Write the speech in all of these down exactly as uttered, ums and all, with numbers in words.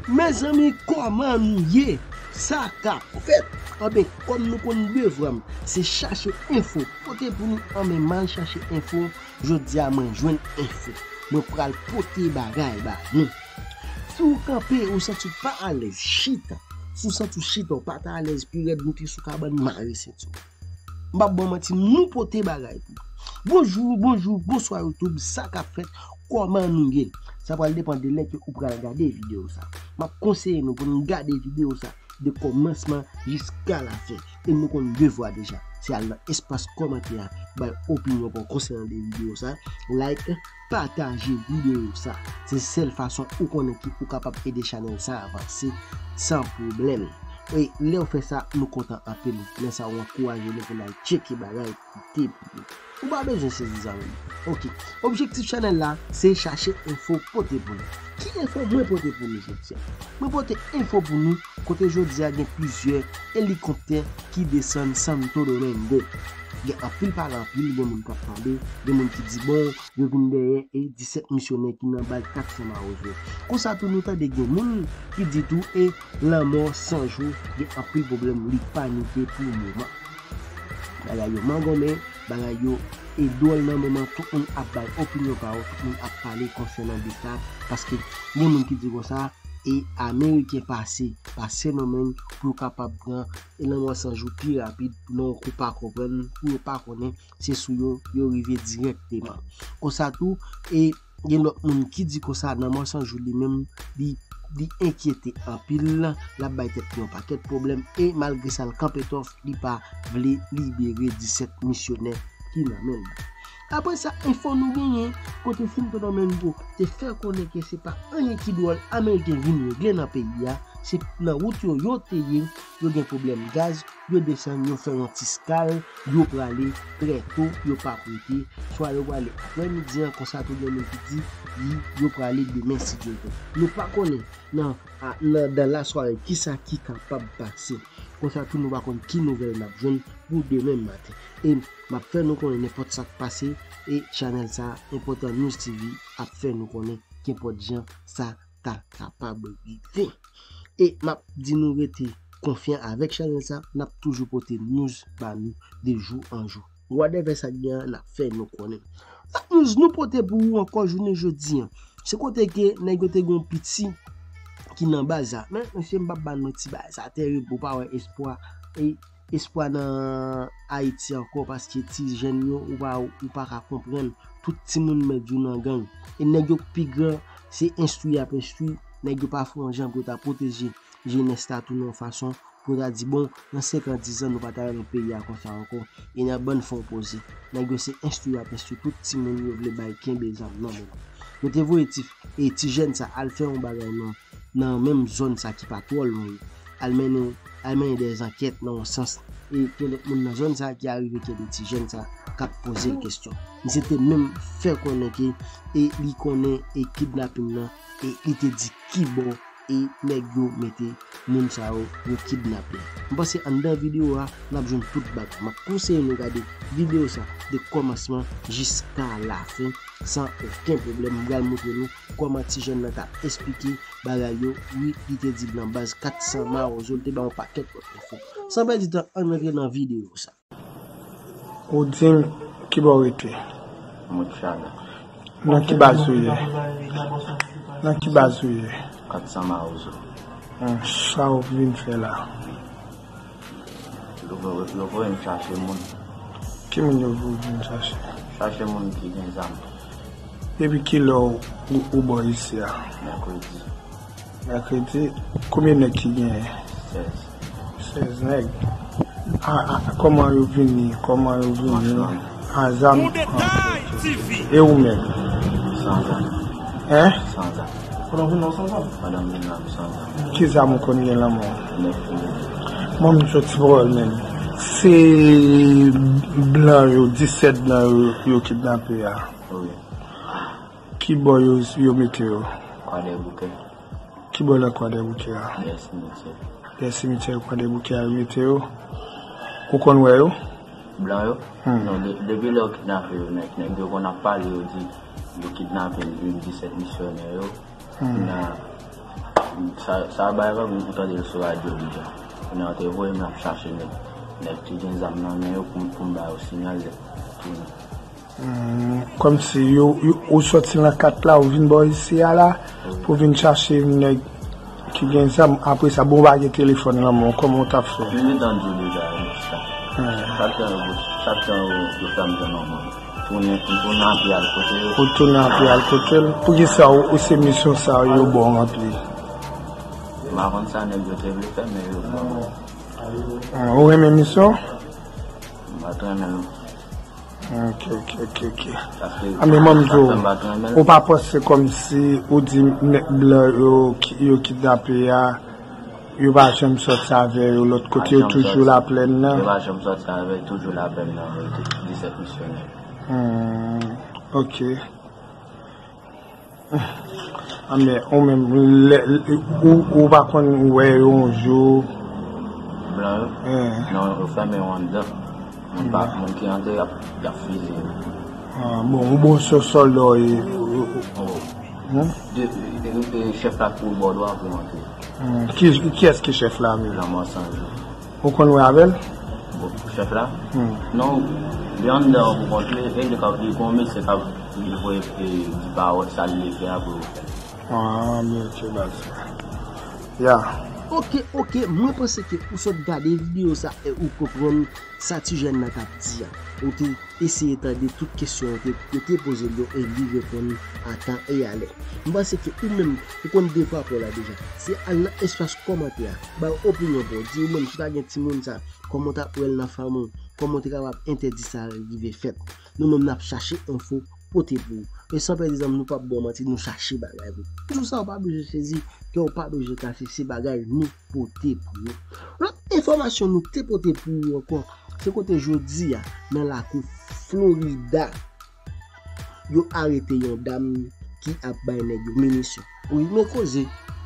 Mezanmi, kòman nou ye? Sa k ap fèt? Anben, kòm nou konn devwa m, se chache enfo, pote pou nou, anben, m al chache enfo, jodi a mwen jwenn enfo. Mwen pral pote bagay ba nou. Si w kanpe, ou santi w pa alèz, chita. Si w santi w chita, w pa ta alèz, pi rèd, moute sou kabann, mare senti w. M p ap ba w manti, nou pote bagay pou ou. Bonjou, bonjou, bonswa YouTube, sa k ap fèt, kòman nou ye? Sa pral depann de lè ke ou pral gade videyo sa. M ap konseye nou pou nou gade videyo sa de kòmansman jiska lafen. E nou konn devwa deja. Se al nan espas kòmantè a, bay opinyon pa w konsènan de videyo sa, like, pataje videyo sa. Se sèl fason ou konnen ki ou kapab ede chanèl sa avanse san pwoblèm. E lè w fè sa, nou kontan anpil. Lè sa, w ankouraje nou pou n al tcheke bagay, koute pou nou. Ou pa bezwen sezi zanmi m. Oke. Objektif chanèl la, se chache enfo pote pou nou. Ki enfo mwen pote pou nou jodi a? Mwen pote enfo pou nou kote jodi a gen plizyè elikoptè ki desann Santo Domingo. Gen anpil pale anpil, gen moun k ap pale, gen moun ki di bon, yo vin dèyè e disèt misyonè ki nan baz kat san Mawozo. Konsa tou nou tande gen moun ki di tou e lanmò san jou gen anpil pwoblèm, li panike pou moman. Bagay yo mangonmen, bagay yo e dwòl nan moman, tout moun ap bay opinyon pa yo, tout moun ap pale konsènan de sa, paske gen moun ki di konsa, e Ameriken pase pa Sendomeng pou yo kapab pran e lanmò san jou pi rapid, nan yon kou pa konprann, pou yo pa konnen, se sou yo yo rive dirèkteman. Konsa tou, e gen lòt moun ki di konsa, lanmò san jou li menm, li, li enkyete anpil, l ap bay tèt li yon pakèt pwoblèm, e malgre sa, l kanpe tòf, li pa vle libere disèt misyonè ki nan men l. Apre sa, enfo nou genyen, kote Santo Domingo te fè konnen ke se pa anyen ki dwòl Ameriken vin regle nan peyi a, se nan wout yo yo te ye, yo gen pwoblèm gaz, yo desann, yo fè yon ti skal, yo prale trè to, yo pa prete, swa yo prale aprèmidi an, konsa tou gen moun ki di, wi, yo prale demen si Dye vle. Nou pa konnen nan, a, nan, dan lasware kisa ki kapab pase. Konsa tou nou pa konn ki nouvèl n ap jwenn pou demen maten. E m ap fè nou konnen nenpòt sa k pase, e chanèl sa, Enpòtan News T V, ap fè nou konnen kenpòt jan sa ta kapab rive. E m ap di nou rete konfyan avèk chanèl sa, n ap toujou pote news ba nou de jou an jou. Whatever sa k gen an, n ap fè nou konnen. Lòt news nou pote pou ou ankò jounen jodi an. Se kote ke nèg yo te gen yon piti ki nan baz la. Men, mesye, m p ap ba nou manti, bagay sa terib, ou pa wè espwa. E espwa nan Ayiti ankò, paske ti jèn yo, ou pa, ou pa ka konprann, tout timoun mèt yo nan gang. E nèg yo k pi gran, se enstwi y ap enstwi, nèg yo pa fè yon jan pou yo ta pwoteje jenès la tou nan yon fason pou yo ta di, bon, nan senk an, diz an, nou pa ta wè nan peyi a konsa ankò. E nan bann fè yon poze. Nèg yo se enstwi y ap enstwi tout timoun yo vle bay kenbe zam nan men yo. Nou te voye ti, e ti jèn sa al fè yon bagay nan, nan menm zòn sa ki pa twò lwen. Al mennen, al mennen de zankèt nan yon sans. E gen lòt moun nan zòn sa ki arive kenbe ti jèn sa k ap poze l kesyon. Misye te menm fè konnen ke e li konnen e kidnaping nan e li te di kibò e nèg yo mete moun sa yo, yo kidnape. M panse anndan videyo a, n ap jwenn tout bagay. M ap konseye nou gade videyo sa de kòmansman jiska lafen san okenn pwoblèm. M pral montre nou kòman ti jèn nan t ap esplike bagay yo. Wi, li te di l nan baz kat san Mawozo, li te bay yon pakèt lòt enfo. San pèdi tan, ann rantre nan videyo sa. Ou di m kibò w rete? Mwen Chaga. Nan ki baz ou ye? Nan ki baz ou ye? Kat san Mawozo. Sa w vin fè la? Yo voye, yo voye m chache moun. Ki moun yo voye w vin chache? Chache moun ki gen zam. Depi kilè w, ou, ou bò isi a? Mèkredi. Mèkredi, konbyen nèg ki genyen? Sèz. Sèz nèg. A, a, kòman yo vini? Kòman yo vini? Machann. A zam? Koudeta T V. E ou menm? San zam. Hein? San zam. Pandan w vin la, w san zam? Pandan m vin la, m san zam. Ki zam ou konn gen nan men w? Nèf milimèt. Mwen, m jwenn ti pawòl menm. Se blan yo, disèt blan yo, yo kidnape a. Wi. Ki bò yo, yo mete yo? Kwadèboukè. Ki bò nan Kwadèboukè a? Dèyè simityè. Dèyè simityè Kwadèboukè a yo mete yo. Ou konn wè yo? Blan yo? Hmm. Non, de-, depi lè yo kidnape yo, nèg, nèg yo konn ap pale, yo di yo kidnape youn disèt misyonè yo. Hmm. Nan, Sa, sa bay rèv, m tande l sou radyo deja. Kounye a, yo te voye m ap chache nèg, nèg ki gen zam nan men yo pou, pou m ba yo siyal lè tounen. Hmm, kòmsi yo, yo, ou sòti nan kat la, ou vin bò isi a la, pou vin chache nèg ki gen zam. Apre sa, bon, ou pa gen telefòn nan men w, kòman w t ap fè? M gentan di w deja, Busta. Hmm. Chak tan yo, chak tan yo, yo fè m jwenn yon moun. Tounen, m tounen anpil al kote yo. Ou tounen anpil al kote l? Poukisa ou, ou se misyon sa yo ba w ranpli? M pa konn sa nèg yo te vle fè, men yo ban mwen. Ah, ou renmen misyon? M pa t renmen l. Ok, ok, ok, ok. Paske, ah, men mwen m di w, ou pa panse kòmsi ou di nèg blan yo ki, yo kidnape a, yo pa janm sòti avè yo lòt kote, yo toujou Laplèn nan? Yo pa janm sòti avè yo, toujou Laplèn nan, yo te disèt misyonè. Hmm, ok. Ah, men ou menm, lè, ou, ou pa konn wè yo yon jou? Blan yo? Eh. Non, yo fèmen yo anndan. Moun pa, moun ki antre, y ap, y ap fiziye yo. Ah, bon, ou bon se sòlda w ye. Oh. Hmm? De, de, de, chèf la tou bò dwa pou antre. Hmm. Ki, kiyès ki chèf la menm? Lanmò Sanjou. Ou konn wè avè l? Bon, chèf la? Hmm. Non, li anndan pou kont li, e li ka, li gon mesye k ap, li voye, e, di pawòl, sa li vle fè a pou yo fè. Ah, men ok, baz. Ya. Ok, ok, mwen panse ke ou sot gade videyo sa e ou konprann sa ti jèn nan t ap di a. Ou te eseye tande tout kesyon yo te, yo te poze l yo e li reponn a tan e a lè. M panse ke ou menm, ou konn devwa pa w la deja. Se al nan espas kòmantè a, bay opinyon pa w, di ou menm si w ta gen timoun sa, kòman w t ap wè l nan fanmi w, kòman w te kapab entèdi sa rive fèt. Nou menm n ap chache enfo pote pou ou. E san pèdi tan, nou p ap ba w manti, nou chache bagay pou ou. Jou sa ou pa bezwen sezi, kè w pa bezwen kase, se bagay nou pote pou ou. Lòt enfòmasyon nou te pote pou ou ankò, se kote jodi a, nan lakou Florida, yo arete yon dam ki ap bay nèg yo minisyon. Wi, men koze,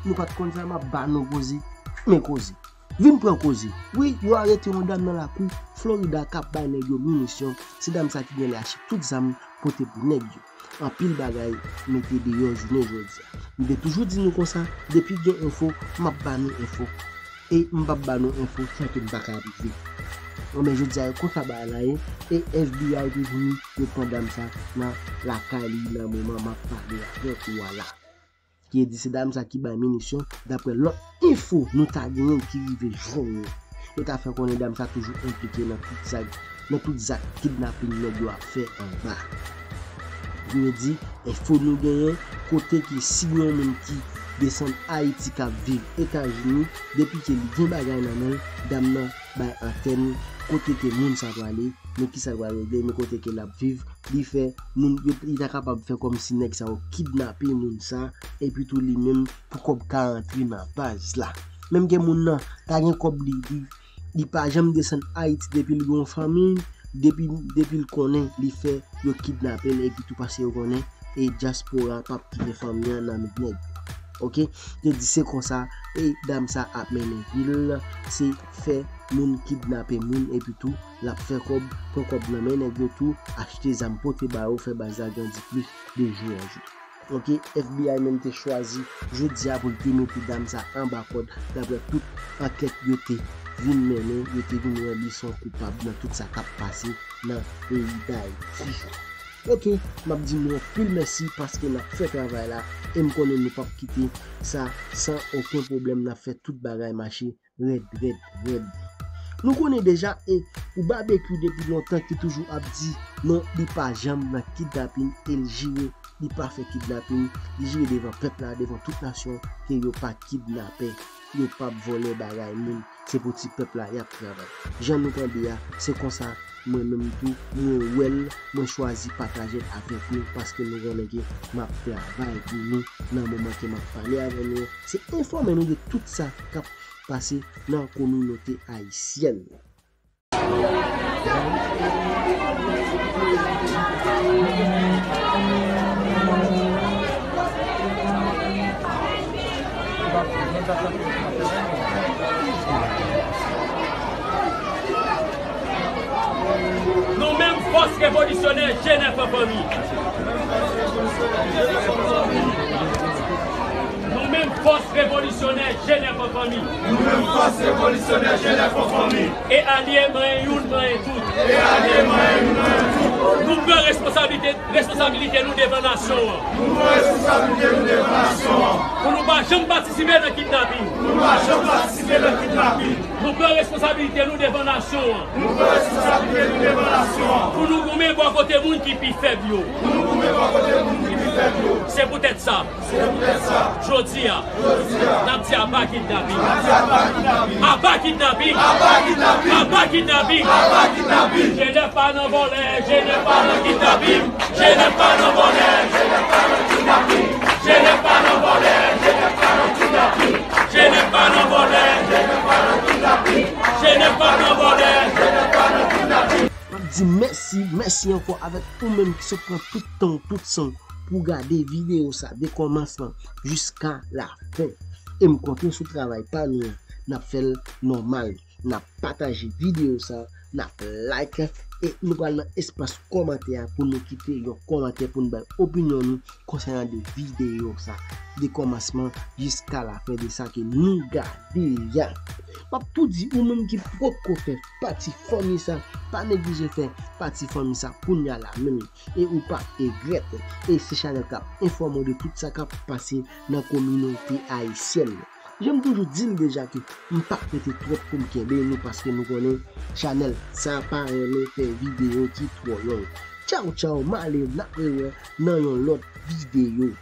nou pa t konn sa, m ap ba nou koze, men koze. Vin pran koze. Wi, yo arete yon dam nan lakou Florida k ap bay nèg yo minisyon. Se dam sa ki genlè achte tout zam pote pou nèg yo. Anpil bagay mete deyò jounen jodi a. M te toujou di nou konsa, depi gen enfo, m ap ba nou enfo. E m p ap ba nou enfo san ke m pa ka pwouve. Bon, men jodi a, e konsa bagay la ye, e F B I te vini, yo pran dam sa nan lakay li nan moman m ap pale avèk ou a la. Ki di se dam sa ki bay minisyon, daprè lòt enfo nou ta genyen ki rive jwenn nou. Yo ta fè konnen dam sa toujou enplike nan tout zak, nan tout zak kidnapin nèg yo ap fè anba. Ki vle di, enfo nou genyen, kote ke si yon moun ki desann Ayiti k ap viv Etazini, depi ke li gen bagay nan men l, dam nan bay antèn kote ke moun sa prale, men kisa l pral regle, men kote ke l ap viv, li fè moun, yo, li ta kapab fè kòmsi nèg sa yo kidnape moun sa, epi tou li menm pou kòb ka rantre nan baz la. Menm ke moun nan ta gen kòb li, li, li pa janm desann Ayiti depi l gen yon fanmi, depi, depi l konnen li fè yo kidnape l, epi tou paske yo konnen e dyaspora p ap kite fanmi an nan men nèg. Oke? Yo di se konsa, e dam sa ap mennen vi l, se fè moun kidnape moun, epi tou l ap fè kòb, pran kòb nan men nèg yo tou, achte zam pote ba yo, fè baz la grandi plis de jou an jou. Oke, F B I menm te chwazi jodi a pou l te mete dam sa anba kòd, daprè tout ankèt yo te vin mennen, yo te vin wè li se yon koupab nan tout sa k ap pase nan peyi Dayiti. Oke, m ap di nou anpil mèsi paske n ap fè travay la e m konnen nou p ap kite sa san okenn pwoblèm, n ap fè tout bagay mache rèd, rèd, rèd. Nou konnen deja e pou Babekyou depi lontan ki toujou ap di non, li pa janm nan kidnapin e l jire li pa fè kidnapin, li jire devan pèp la, devan tout nasyon ke yo pa kidnapè, yo p ap vòlè bagay moun, se pou ti pèp la y ap travay. Jan nou tande a, se konsa mwen menm tou, mwen wè l, mwen chwazi pataje l avèk nou paske nou konnen ke m ap travay pou nou nan moman ke m ap pale avè nou. Se enfòme nou de tout sa k ap pase nan kominote ayisyèn. Nou menm fòs revolisyonè G nèf an fanmi. Nou menm Fòs revolisyonè Jenèf an fanmi. Nou menm fòs revolisyonè Jenèf an fanmi. E alye manyen youn manyen tout. E alye manyen youn manyen tout. Nou pran responsablite, responsabilite nou devan nasyon an. Nou pran responsablite nou devan nasyon an. Pou nou pa janm patisipe nan kidnaping. Pou nou pa janm patisipe nan kidnaping. Nou pran responsablite nou devan nasyon an. Nou pran responsablite nou devan nasyon an. Pou nou goumen bò kote moun ki pi fèb yo. Pou nou goumen bò kote moun ki pi fèb yo. Se poutèt sa. Se poutèt sa. Jodi a. Jodi a. N ap di aba kidnaping. N ap di aba kidnaping. Aba kidnaping. Aba kidnaping. Aba kidnaping. Aba kidnaping. Jenèf pa nan vòlè, Jenèf pa nan kidnaping. Jenèf pa nan vòlè, Jenèf pa nan kidnaping. Jenèf pa nan vòlè, Jenèf pa nan kidnaping. Jenèf pa nan vòlè, Jenèf pa nan kidnaping. Jenèf pa nan vòlè, Jenèf pa nan kidnaping. M ap di mèsi, mèsi ankò avèk ou menm ki sot pran tout tan w, tout san w pou w gade videyo sa de kòmansman jiska lafen. E m konte sou travay pa nou an, n ap fè l nòmal. N ap pataje videyo sa, n ap like, e nou pral nan espas kòmantè a pou nou kite yon kòmantè pou nou bay opinyon nou konsènan de videyo sa, de kòmansman jiska lafen de sa ke nou gade a. M ap tou di ou menm ki poko fè pati fanmi sa, pa neglije fè pati fanmi sa kounye a la menm. E ou p ap regrèt. E se chanèl k ap enfòme w de tout sa k ap pase nan kominote ayisyèn nan. Jan m toujou di l deja ke m p ap rete twòp pou m kenbe nou paske nou konnen chanèl sa pa renmen fè videyo ki twò long. Tchaw tchaw, m ale, n ap rewè nan yon lòt videyo.